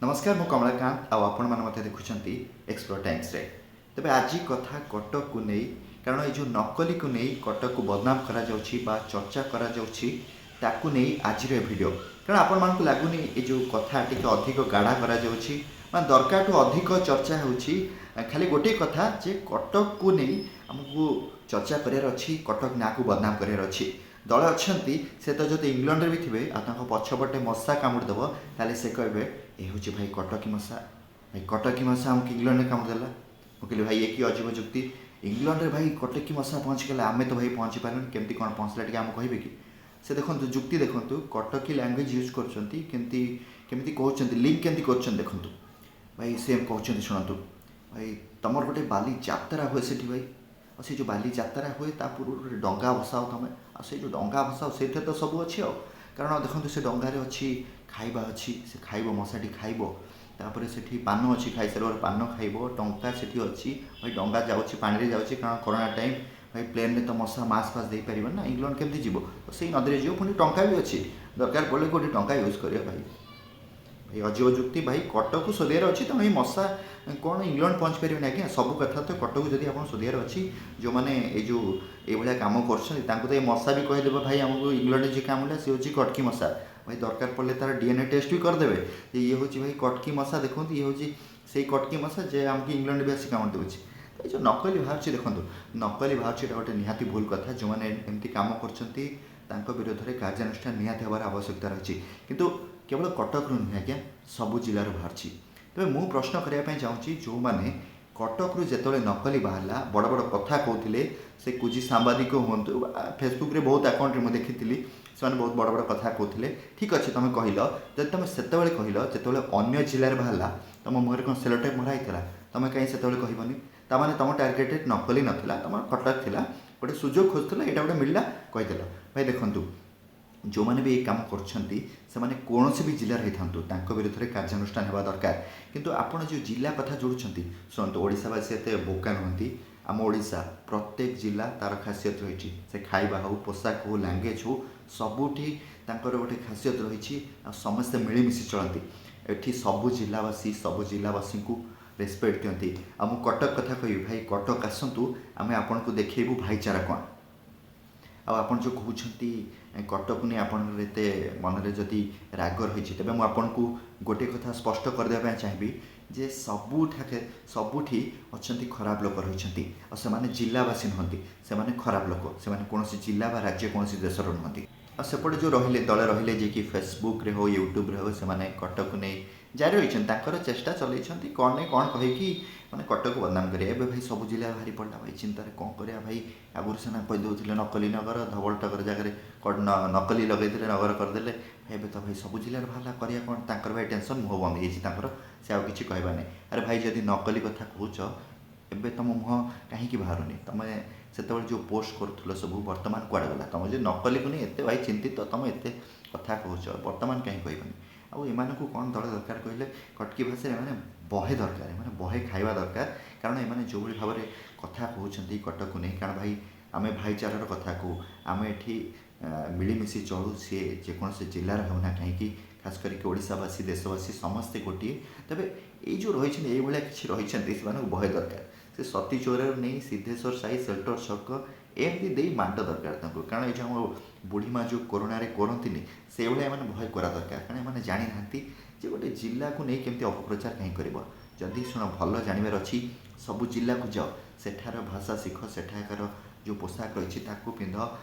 ନମସ୍କାର, ମୁଁ କମଳାକାନ୍ତ ଆଉ ଆପଣମାନେ ମୋତେ ଦେଖୁଛନ୍ତି ଏକ୍ସପ୍ଲୋର ଟାଇମ୍ସରେ। ତେବେ ଆଜି କଥା କଟକକୁ ନେଇ, କାରଣ ଏଇ ଯେଉଁ ନକଲିକୁ ନେଇ କଟକକୁ ବଦନାମ କରାଯାଉଛି ବା ଚର୍ଚ୍ଚା କରାଯାଉଛି, ତାକୁ ନେଇ ଆଜିର ଏ ଭିଡ଼ିଓ। କାରଣ ଆପଣମାନଙ୍କୁ ଲାଗୁନି ଏ ଯେଉଁ କଥା ଟିକେ ଅଧିକ ଗାଢ଼ା କରାଯାଉଛି, ମାନେ ଦରକାରଠୁ ଅଧିକ ଚର୍ଚ୍ଚା ହେଉଛି? ଖାଲି ଗୋଟିଏ କଥା ଯେ କଟକକୁ ନେଇ ଆମକୁ ଚର୍ଚ୍ଚା କରିବାର ଅଛି, କଟକ ନାଁକୁ ବଦନାମ କରିବାର ଅଛି। ଦଳେ ଅଛନ୍ତି, ସେ ତ ଯଦି ଇଂଲଣ୍ଡରେ ବି ଥିବେ ଆଉ ତାଙ୍କ ପଛପଟେ ମଶା କାମୁଡ଼ି ଦେବ, ତାହେଲେ ସେ କହିବେ ଏ ହେଉଛି ଭାଇ କଟକୀ ମଶା, ଭାଇ କଟକୀ ମଶା ଆମକୁ ଇଂଲଣ୍ଡରେ କାମୁଡ଼ି ଦେଲା। ମୁଁ କହିଲି ଭାଇ, ଏ କି ଅଜୀବ ଯୁକ୍ତି? ଇଂଲଣ୍ଡରେ ଭାଇ କଟକୀ ମଶା ପହଞ୍ଚିଗଲା, ଆମେ ତ ଭାଇ ପହଞ୍ଚି ପାରିଲୁନି, କେମିତି କ'ଣ ପହଞ୍ଚିଲା ଟିକେ ଆମକୁ କହିବେ କି? ସେ ଦେଖନ୍ତୁ, ଯୁକ୍ତି ଦେଖନ୍ତୁ, କଟକୀ ଲାଙ୍ଗୁଏଜ୍ ୟୁଜ୍ କରୁଛନ୍ତି, କେମିତି କେମିତି କହୁଛନ୍ତି, ଲିଙ୍କ କେମିତି କରୁଛନ୍ତି ଦେଖନ୍ତୁ ଭାଇ। ସେ କହୁଛନ୍ତି, ଶୁଣନ୍ତୁ ଭାଇ, ତମର ଗୋଟେ ବାଲି ଯାତ୍ରା ହୁଏ ସେଠି ଭାଇ, ଆଉ ସେ ଯେଉଁ ବାଲି ଯାତ୍ରା ହୁଏ ତା ପୂର୍ବରୁ ଗୋଟେ ଡଙ୍ଗା ଭସାଅ ତମେ, ଆଉ ସେଇ ଯେଉଁ ଡଙ୍ଗା ଭସାଅ ସେଇଥିରେ ତ ସବୁ ଅଛି। ଆଉ କାରଣ ଦେଖନ୍ତୁ, ସେ ଡଙ୍ଗାରେ ଅଛି ଖାଇବା ଅଛି, ସେ ଖାଇବ, ମଶାଟି ଖାଇବ। ତାପରେ ସେଠି ପାନ ଅଛି, ଖାଇସାରିଲା ପରେ ପାନ ଖାଇବ। ଟଙ୍କା ସେଠି ଅଛି ଭାଇ। ଡଙ୍ଗା ଯାଉଛି, ପାଣିରେ ଯାଉଛି, କାରଣ କରୋନା ଟାଇମ୍ ଭାଇ, ପ୍ଲେନ୍ରେ ତ ମଶା ମାସ୍କ ଫାସ୍ ଦେଇପାରିବନି ନା, ଇଂଲଣ୍ଡ କେମିତି ଯିବ? ତ ସେଇ ନଦୀରେ ଯିବ। ପୁଣି ଟଙ୍କା ବି ଅଛି, ଦରକାର ପଡ଼ିଲେ କେଉଁଠି ଟଙ୍କା ୟୁଜ୍ କରିବ ଭାଇ। ଭାଇ, ଅଜୀବ ଯୁକ୍ତି ଭାଇ, କଟକକୁ ଶୋଧିବାର ଅଛି, ତେଣୁ ଏଇ ମଶା କ'ଣ ଇଂଲଣ୍ଡ ପହଞ୍ଚି ପାରିବେନି ଆଜ୍ଞା? ସବୁ କଥା ତ କଟକକୁ ଯଦି ଆପଣ ଶୋଧିବାର ଅଛି, ଯେଉଁମାନେ ଏଇ ଯେଉଁ ଏଇଭଳିଆ କାମ କରୁଛନ୍ତି ତାଙ୍କୁ ତ ଏ ମଶା ବି କହିଦେବ ଭାଇ, ଆମକୁ ଇଂଲଣ୍ଡରେ ଯିଏ କାମୁଡ଼ିଲା ସେ ହେଉଛି କଟକି ମଶା। ଭାଇ, ଦରକାର ପଡ଼ିଲେ ତାର ଡିଏନ୍ଏ ଟେଷ୍ଟ ବି କରିଦେବେ ଯେ ଇଏ ହେଉଛି ଭାଇ କଟକି ମଶା। ଦେଖନ୍ତୁ, ଇଏ ହେଉଛି ସେଇ କଟକି ମଶା ଯେ ଆମକୁ ଇଂଲଣ୍ଡ ବି ଆସି କାମୁଡ଼ି ଦେଉଛି। ତ ଏଇ ଯେଉଁ ନକଲି ବାହାରୁଛି, ଦେଖନ୍ତୁ, ନକଲି ବାହାରୁଛି, ଏଇଟା ଗୋଟେ ନିହାତି ଭୁଲ କଥା। ଯେଉଁମାନେ ଏମିତି କାମ କରୁଛନ୍ତି ତାଙ୍କ ବିରୋଧରେ କାର୍ଯ୍ୟାନୁଷ୍ଠାନ ନିହାତି ହେବାର ଆବଶ୍ୟକତା ରହିଛି। କିନ୍ତୁ କେବଳ କଟକରୁ ନୁହେଁ ଆଜ୍ଞା, ସବୁ ଜିଲ୍ଲାରୁ ବାହାରୁଛି। ତେବେ ମୁଁ ପ୍ରଶ୍ନ କରିବା ପାଇଁ ଚାହୁଁଛି, ଯେଉଁମାନେ କଟକରୁ ଯେତେବେଳେ ନକଲି ବାହାରିଲା ବଡ଼ ବଡ଼ କଥା କହୁଥିଲେ, ସେ କୁଜି ସାମ୍ବାଦିକ ହୁଅନ୍ତୁ ବା ଫେସବୁକ୍ରେ ବହୁତ ଆକାଉଣ୍ଟରେ ମୁଁ ଦେଖିଥିଲି, ସେମାନେ ବହୁତ ବଡ଼ ବଡ଼ କଥା କହୁଥିଲେ। ଠିକ୍ ଅଛି, ତୁମେ କହିଲ, ଯଦି ତୁମେ ସେତେବେଳେ କହିଲ, ଯେତେବେଳେ ଅନ୍ୟ ଜିଲ୍ଲାରେ ବାହାରିଲା ତୁମ ମୁହଁରେ କ'ଣ ସେଲୋଟେପ୍ ମରା ହେଇଥିଲା? ତୁମେ କାହିଁ ସେତେବେଳେ କହିବନି? ତାମାନେ ତୁମ ଟାର୍ଗେଟେଡ଼ ନକଲି ନଥିଲା, ତୁମର କଟକ ଥିଲା, ଗୋଟେ ସୁଯୋଗ ଖୋଜୁଥିଲ, ଏଇଟା ଗୋଟେ ମିଳିଲା, କହିଦେଲ। ଭାଇ ଦେଖନ୍ତୁ, ଯେଉଁମାନେ ବି ଏଇ କାମ କରୁଛନ୍ତି ସେମାନେ କୌଣସି ବି ଜିଲ୍ଲାରେ ହେଇଥାନ୍ତୁ, ତାଙ୍କ ବିରୁଦ୍ଧରେ କାର୍ଯ୍ୟାନୁଷ୍ଠାନ ହେବା ଦରକାର। କିନ୍ତୁ ଆପଣ ଯେଉଁ ଜିଲ୍ଲା କଥା ଯୋଡ଼ୁଛନ୍ତି, ଶୁଣନ୍ତୁ, ଓଡ଼ିଶାବାସୀ ଏତେ ବୋକା ନୁହନ୍ତି। ଆମ ଓଡ଼ିଶା ପ୍ରତ୍ୟେକ ଜିଲ୍ଲା ତା'ର ଖାସିୟତ ରହିଛି। ସେ ଖାଇବା ହେଉ, ପୋଷାକ ହେଉ, ଲାଙ୍ଗୁଏଜ୍ ହେଉ, ସବୁଠି ତାଙ୍କର ଗୋଟେ ଖାସିୟତ ରହିଛି ଆଉ ସମସ୍ତେ ମିଳିମିଶି ଚଳନ୍ତି। ଏଠି ସବୁ ଜିଲ୍ଲାବାସୀ ସବୁ ଜିଲ୍ଲାବାସୀଙ୍କୁ ରେସପେକ୍ଟ ଦିଅନ୍ତି। ଆଉ ମୁଁ କଟକ କଥା କହିବି ଭାଇ, କଟକ ଆସନ୍ତୁ, ଆମେ ଆପଣଙ୍କୁ ଦେଖେଇବୁ ଭାଇଚାରା କ'ଣ। ଆଉ ଆପଣ ଯେଉଁ କହୁଛନ୍ତି କଟକକୁ ନେଇ ଆପଣଙ୍କର ଏତେ ମନରେ ଯଦି ରାଗ ରହିଛି, ତେବେ ମୁଁ ଆପଣଙ୍କୁ ଗୋଟିଏ କଥା ସ୍ପଷ୍ଟ କରିଦେବା ପାଇଁ ଚାହିଁବି ଯେ ସବୁଠାରେ ସବୁଠି ଅଛନ୍ତି ଖରାପ ଲୋକ ରହିଛନ୍ତି, ଆଉ ସେମାନେ ଜିଲ୍ଲାବାସୀ ନୁହନ୍ତି, ସେମାନେ ଖରାପ ଲୋକ, ସେମାନେ କୌଣସି ଜିଲ୍ଲା ବା ରାଜ୍ୟ କୌଣସି ଦେଶର ନୁହନ୍ତି। ଆଉ ସେପଟେ ଯେଉଁ ରହିଲେ ଦଳେ ରହିଲେ, ଯିଏକି ଫେସବୁକ୍ରେ ହଉ, ୟୁଟ୍ୟୁବ୍ରେ ହଉ, ସେମାନେ କଟକକୁ ନେଇ ଜାରି ରହିଛନ୍ତି, ତାଙ୍କର ଚେଷ୍ଟା ଚଲେଇଛନ୍ତି କ'ଣ ନାଇଁ କ'ଣ କହିକି ମାନେ କଟକକୁ ବଦନାମ କରିବା। ଏବେ ଭାଇ ସବୁ ଜିଲ୍ଲା ବାହାରି ପଡ଼ିଲା, ଭାଇ ଚିନ୍ତାରେ କ'ଣ କରିବା ଭାଇ? ଆଗରୁ ସିନା କହିଦେଉଥିଲେ ନକଲି ନଗର, ଧବଳ ଟଗର ଜାଗାରେ ନକଲି ଲଗେଇଦେଲେ, ନଗର କରିଦେଲେ। ଏବେ ତ ଭାଇ ସବୁ ଜିଲ୍ଲାରେ ବାହାରିଲା, କରିବା କ'ଣ? ତାଙ୍କର ଭାଇ ଟେନସନ୍, ମୁହଁ ବନ୍ଦ ହେଇଯାଇଛି ତାଙ୍କର, ସେ ଆଉ କିଛି କହିବା ନାହିଁ। ଆରେ ଭାଇ, ଯଦି ନକଲି କଥା କହୁଛ, ଏବେ ତୁମ ମୁହଁ କାହିଁକି ବାହାରୁନି? ତୁମେ ସେତେବେଳେ ଯେଉଁ ପୋଷ୍ଟ କରୁଥିଲ ସବୁ ବର୍ତ୍ତମାନ କୁଆଡ଼େ ଗଲା? ତୁମେ ଯଦି ନକଲିକୁ ନେଇ ଏତେ ଭାଇ ଚିନ୍ତିତ, ତୁମେ ଏତେ କଥା କହୁଛ, ବର୍ତ୍ତମାନ କାହିଁ କହିବନି? ଆଉ ଏମାନଙ୍କୁ କ'ଣ ଦଳ ଦରକାର କହିଲେ, କଟକି ଭାଷାରେ ଏମାନେ ବହେ ଦରକାର, ଏମାନେ ବହେ ଖାଇବା ଦରକାର। କାରଣ ଏମାନେ ଯେଉଁଭଳି ଭାବରେ କଥା କହୁଛନ୍ତି କଟକକୁ ନେଇ, କାରଣ ଭାଇ ଆମେ ଭାଇଚାରାର କଥା କହୁ, ଆମେ ଏଠି ମିଳିମିଶି ଚଳୁ, ସିଏ ଯେକୌଣସି ଜିଲ୍ଲାର ହେଉନା କାହିଁକି, ଖାସ କରିକି ଓଡ଼ିଶାବାସୀ, ଦେଶବାସୀ ସମସ୍ତେ ଗୋଟିଏ। ତେବେ ଏଇ ଯେଉଁ ରହିଛନ୍ତି, ଏଇଭଳିଆ କିଛି ରହିଛନ୍ତି, ସେମାନଙ୍କୁ ବହେ ଦରକାର। ସେ ସତୀ ଚୌରାରୁ ନେଇ ସିଦ୍ଧେଶ୍ୱର ସାହି, ସେଲ୍ଟର ଛକ ଏମିତି ଦେଇ ମାଡ଼ ଦରକାର ତାଙ୍କୁ। କାରଣ ଏଇ ଯେଉଁ ଆମ ବୁଢ଼ୀ ମା ଯେଉଁ କରୋନାରେ କରନ୍ତିନି, ସେଇଭଳିଆ ଏମାନେ ଭୟ କରିବା ଦରକାର। କାରଣ ଏମାନେ ଜାଣିନାହାନ୍ତି ଯେ ଗୋଟେ ଜିଲ୍ଲାକୁ ନେଇ କେମିତି ଅପପ୍ରଚାର କାହିଁ କରିବ। ଯଦି ଶୁଣ, ଭଲ ଜାଣିବାର ଅଛି, ସବୁ ଜିଲ୍ଲାକୁ ଯାଅ, ସେଠାର ଭାଷା ଶିଖ, ସେଠାକାର ଯେଉଁ ପୋଷାକ ରହିଛି ତାକୁ ପିନ୍ଧ,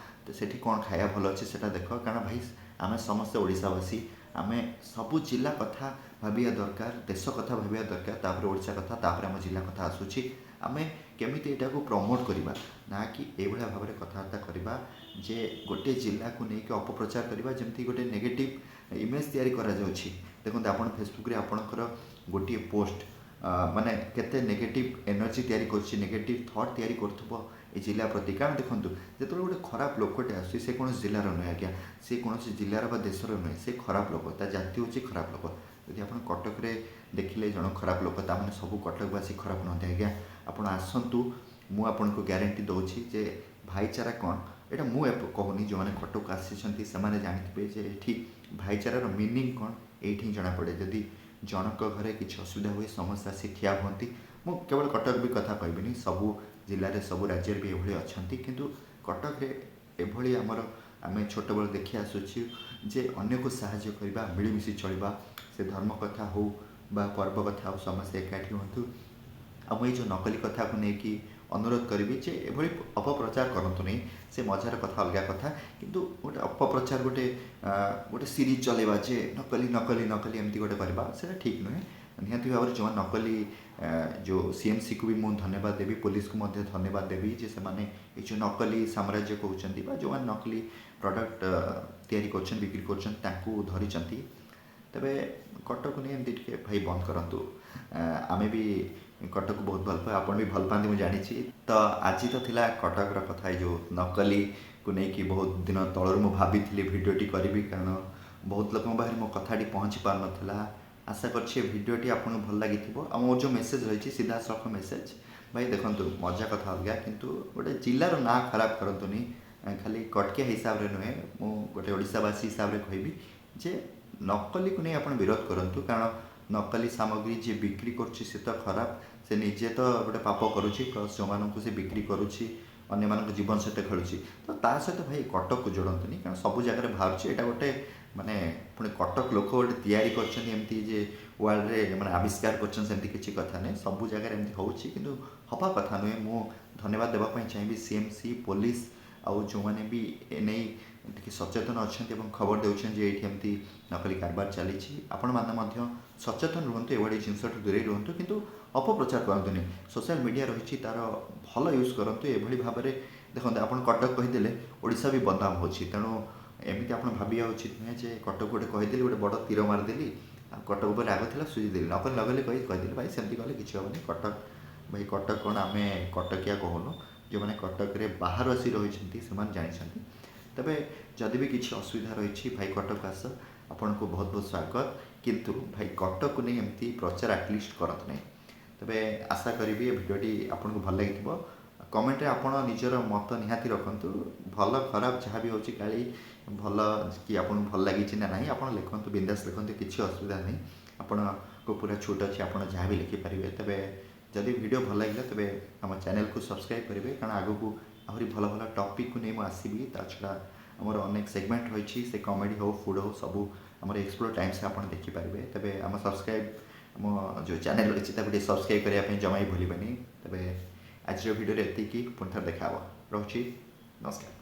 ତ ସେଠି କ'ଣ ଖାଇବା ଭଲ ଅଛି ସେଟା ଦେଖ। କାରଣ ଭାଇ ଆମେ ସମସ୍ତେ ଓଡ଼ିଶାବାସୀ, ଆମେ ସବୁ ଜିଲ୍ଲା କଥା ଭାବିବା ଦରକାର, ଦେଶ କଥା ଭାବିବା ଦରକାର, ତାପରେ ଓଡ଼ିଶା କଥା, ତାପରେ ଆମ ଜିଲ୍ଲା କଥା ଆସୁଛି। ଆମେ କେମିତି ଏଇଟାକୁ ପ୍ରମୋଟ୍ କରିବା, ନା କି ଏଇଭଳିଆ ଭାବରେ କଥାବାର୍ତ୍ତା କରିବା ଯେ ଗୋଟିଏ ଜିଲ୍ଲାକୁ ନେଇକି ଅପପ୍ରଚାର କରିବା, ଯେମିତି ଗୋଟେ ନେଗେଟିଭ୍ ଇମେଜ୍ ତିଆରି କରାଯାଉଛି। ଦେଖନ୍ତୁ, ଆପଣ ଫେସବୁକ୍ରେ ଆପଣଙ୍କର ଗୋଟିଏ ପୋଷ୍ଟ ମାନେ କେତେ ନେଗେଟିଭ୍ ଏନର୍ଜି ତିଆରି କରୁଛି, ନେଗେଟିଭ୍ ଥଟ୍ ତିଆରି କରୁଥିବ ଏ ଜିଲ୍ଲା ପ୍ରତି। କାରଣ ଦେଖନ୍ତୁ, ଯେତେବେଳେ ଗୋଟେ ଖରାପ ଲୋକଟେ ଆସୁଛି, ସେ କୌଣସି ଜିଲ୍ଲାର ନୁହେଁ ଆଜ୍ଞା, ସେ କୌଣସି ଜିଲ୍ଲାର ବା ଦେଶର ନୁହେଁ, ସେ ଖରାପ ଲୋକ, ତା ଜାତି ହେଉଛି ଖରାପ ଲୋକ। ଯଦି ଆପଣ କଟକରେ ଦେଖିଲେ ଜଣେ ଖରାପ ଲୋକ, ତାମାନେ ସବୁ କଟକବାସୀ ଖରାପ ନୁହନ୍ତି ଆଜ୍ଞା। ଆପଣ ଆସନ୍ତୁ, ମୁଁ ଆପଣଙ୍କୁ ଗ୍ୟାରେଣ୍ଟି ଦେଉଛି ଯେ ଭାଇଚାରା କ'ଣ ଏଇଟା ମୁଁ କହୁନି, ଯେଉଁମାନେ କଟକ ଆସିଛନ୍ତି ସେମାନେ ଜାଣିଥିବେ ଯେ ଏଠି ଭାଇଚାରାର ମିନିଂ କ'ଣ, ଏଇଠି ହିଁ ଜଣାପଡ଼େ। ଯଦି ଜଣଙ୍କ ଘରେ କିଛି ଅସୁବିଧା ହୁଏ, ସମସ୍ତେ ଆସି ଠିଆ ହୁଅନ୍ତି। ମୁଁ କେବଳ କଟକ ବି କଥା କହିବିନି, ସବୁ ଜିଲ୍ଲାରେ ସବୁ ରାଜ୍ୟରେ ବି ଏଭଳି ଅଛନ୍ତି। କିନ୍ତୁ କଟକରେ ଏଭଳି ଆମର ଆମେ ଛୋଟବେଳୁ ଦେଖି ଆସୁଛୁ ଯେ ଅନ୍ୟକୁ ସାହାଯ୍ୟ କରିବା, ମିଳିମିଶି ଚଳିବା, ସେ ଧର୍ମ କଥା ହେଉ ବା ପର୍ବ କଥା ହେଉ, ସମସ୍ତେ ଏକାଠି ହୁଅନ୍ତୁ। ଆଉ ମୁଁ ଏଇ ଯେଉଁ ନକଲି କଥାକୁ ନେଇକି ଅନୁରୋଧ କରିବି ଯେ ଏଭଳି ଅପପ୍ରଚାର କରନ୍ତୁ ନାହିଁ। ସେ ମଜାର କଥା ଅଲଗା କଥା, କିନ୍ତୁ ଗୋଟେ ଅପପ୍ରଚାର ଗୋଟେ ସିରିଜ୍ ଚଲେଇବା ଯେ ନକଲି ନକଲି ନକଲି ଏମିତି ଗୋଟେ କରିବା, ସେଇଟା ଠିକ୍ ନୁହେଁ। ନିହାତି ଭାବରେ ଯେଉଁମାନେ ନକଲି, ଯେଉଁ ସିଏମ୍ସିକୁ ବି ମୁଁ ଧନ୍ୟବାଦ ଦେବି, ପୋଲିସକୁ ମଧ୍ୟ ଧନ୍ୟବାଦ ଦେବି ଯେ ସେମାନେ ଏ ଯେଉଁ ନକଲି ସାମ୍ରାଜ୍ୟ କହୁଛନ୍ତି ବା ଯେଉଁମାନେ ନକଲି ପ୍ରଡ଼କ୍ଟ ତିଆରି କରୁଛନ୍ତି, ବିକ୍ରି କରୁଛନ୍ତି, ତାଙ୍କୁ ଧରିଛନ୍ତି। ତେବେ କଟକକୁ ନେଇ ଏମିତି ଟିକେ ଭାଇ ବନ୍ଦ କରନ୍ତୁ। ଆମେ ବି କଟକକୁ ବହୁତ ଭଲ ପାଉ, ଆପଣ ବି ଭଲ ପାଆନ୍ତି ମୁଁ ଜାଣିଛି। ତ ଆଜି ତ ଥିଲା କଟକର କଥା, ଏ ଯେଉଁ ନକଲିକୁ ନେଇକି ବହୁତ ଦିନ ତଳରୁ ମୁଁ ଭାବିଥିଲି ଭିଡ଼ିଓଟି କରିବି, କାରଣ ବହୁତ ଲୋକଙ୍କ ପାଖରେ ମୋ କଥାଟି ପହଞ୍ଚି ପାରୁନଥିଲା। ଆଶା କରୁଛି ଏ ଭିଡ଼ିଓଟି ଆପଣଙ୍କୁ ଭଲ ଲାଗିଥିବ। ଆଉ ମୋର ଯେଉଁ ମେସେଜ୍ ରହିଛି ସିଧାସଳଖ ମେସେଜ୍, ଭାଇ ଦେଖନ୍ତୁ ମଜା କଥା ଅଲଗା, କିନ୍ତୁ ଗୋଟେ ଜିଲ୍ଲାର ନାଁ ଖରାପ କରନ୍ତୁନି। ଖାଲି କଟକିଆ ହିସାବରେ ନୁହେଁ, ମୁଁ ଗୋଟେ ଓଡ଼ିଶାବାସୀ ହିସାବରେ କହିବି ଯେ ନକଲିକୁ ନେଇ ଆପଣ ବିରୋଧ କରନ୍ତୁ। କାରଣ ନକଲି ସାମଗ୍ରୀ ଯିଏ ବିକ୍ରି କରୁଛି ସେ ତ ଖରାପ, ସେ ନିଜେ ତ ଗୋଟେ ପାପ କରୁଛି, ପ୍ଲସ୍ ଯେଉଁମାନଙ୍କୁ ସେ ବିକ୍ରି କରୁଛି ଅନ୍ୟମାନଙ୍କ ଜୀବନ ସହିତ ଖେଳୁଛି। ତ ତା ସହିତ ଭାଇ କଟକକୁ ଯୋଡ଼ନ୍ତୁନି, କାରଣ ସବୁ ଜାଗାରେ ବାହାରୁଛି। ଏଇଟା ଗୋଟେ ମାନେ ପୁଣି କଟକ ଲୋକ ଗୋଟେ ତିଆରି କରିଛନ୍ତି ଏମିତି ଯେ ୱାର୍ଲଡ଼ରେ ମାନେ ଆବିଷ୍କାର କରିଛନ୍ତି, ସେମିତି କିଛି କଥା ନାହିଁ। ସବୁ ଜାଗାରେ ଏମିତି ହେଉଛି, କିନ୍ତୁ ହେବା କଥା ନୁହେଁ। ମୁଁ ଧନ୍ୟବାଦ ଦେବା ପାଇଁ ଚାହିଁବି ସିଏମ୍ସି, ପୋଲିସ ଆଉ ଯେଉଁମାନେ ବି ଏନେଇ ଟିକେ ସଚେତନ ଅଛନ୍ତି ଏବଂ ଖବର ଦେଉଛନ୍ତି ଯେ ଏଇଠି ଏମିତି ନକଲି କାରବାର ଚାଲିଛି। ଆପଣମାନେ ମଧ୍ୟ ସଚେତନ ରୁହନ୍ତୁ, ଏଭଳି ଜିନିଷଠୁ ଦୂରେଇ ରୁହନ୍ତୁ, କିନ୍ତୁ ଅପପ୍ରଚାର କରନ୍ତୁନି। ସୋସିଆଲ ମିଡ଼ିଆ ରହିଛି, ତା'ର ଭଲ ୟୁଜ୍ କରନ୍ତୁ। ଏଭଳି ଭାବରେ ଦେଖନ୍ତୁ, ଆପଣ କଟକ କହିଦେଲେ ଓଡ଼ିଶା ବି ବଦନାମ ହେଉଛି। ତେଣୁ ଏମିତି ଆପଣ ଭାବିବା ଉଚିତ ନୁହେଁ ଯେ କଟକ ଗୋଟେ କହିଦେଲି, ଗୋଟେ ବଡ଼ ତୀର ମାରିଦେଲି, ଆଉ କଟକ ଉପରେ ରାଗ ଥିଲା ସୁଝିଦେଲି, ନକଲି ନକଲି କହି କହିଦେଲି। ଭାଇ ସେମିତି କଲେ କିଛି ହେବନି। କଟକ ଭାଇ କଟକ କ'ଣ, ଆମେ କଟକିଆ କହୁନୁ, ଯେଉଁମାନେ କଟକରେ ବାହାରୁ ଆସି ରହିଛନ୍ତି ସେମାନେ ଜାଣିଛନ୍ତି। ତେବେ ଯଦି ବି କିଛି ଅସୁବିଧା ରହିଛି ଭାଇ କଟକ ଆସ, ଆପଣଙ୍କୁ ବହୁତ ବହୁତ ସ୍ୱାଗତ। କିନ୍ତୁ ଭାଇ କଟକକୁ ନେଇ ଏମିତି ପ୍ରଚାର ଆଟଲିଷ୍ଟ କରନ୍ତୁ ନାହିଁ। ତେବେ ଆଶା କରିବି ଏ ଭିଡ଼ିଓଟି ଆପଣଙ୍କୁ ଭଲ ଲାଗିଥିବ। କମେଣ୍ଟରେ ଆପଣ ନିଜର ମତ ନିହାତି ରଖନ୍ତୁ, ଭଲ ଖରାପ ଯାହା ବି ହେଉଛି, ଗାଳି ଭଲ କି ଆପଣଙ୍କୁ ଭଲ ଲାଗିଛି ନା ନାହିଁ ଆପଣ ଲେଖନ୍ତୁ, ବିନ୍ଦାସ ଲେଖନ୍ତୁ, କିଛି ଅସୁବିଧା ନାହିଁ। ଆପଣଙ୍କୁ ପୁରା ଛୁଟ ଅଛି, ଆପଣ ଯାହା ବି ଲେଖିପାରିବେ। ତେବେ ଯଦି ଭିଡ଼ିଓ ଭଲ ଲାଗିଲା ତେବେ ଆମ ଚ୍ୟାନେଲକୁ ସବସ୍କ୍ରାଇବ୍ କରିବେ, କାରଣ ଆଗକୁ ଆହୁରି ଭଲ ଭଲ ଟପିକ୍କୁ ନେଇ ମୁଁ ଆସିବି। ତା ଛଡ଼ା ଆମର ଅନେକ ସେଗମେଣ୍ଟ ରହିଛି, ସେ କମେଡ଼ି ହେଉ, ଫୁଡ଼୍ ହେଉ, ସବୁ ଆମର ଏକ୍ସପ୍ଲୋର ଟାଇମ୍ସରେ ଆପଣ ଦେଖିପାରିବେ। ତେବେ ଆମ ସବସ୍କ୍ରାଇବ୍ ଆମ ଯେଉଁ ଚ୍ୟାନେଲ୍ ରହିଛି ତାକୁ ଟିକେ ସବସ୍କ୍ରାଇବ୍ କରିବା ପାଇଁ ଜମା ବି ଭୁଲିବେନି। ତେବେ ଆଜିର ଭିଡ଼ିଓରେ ଏତିକି, ପୁଣି ଥରେ ଦେଖା ହେବ। ରହୁଛି, ନମସ୍କାର।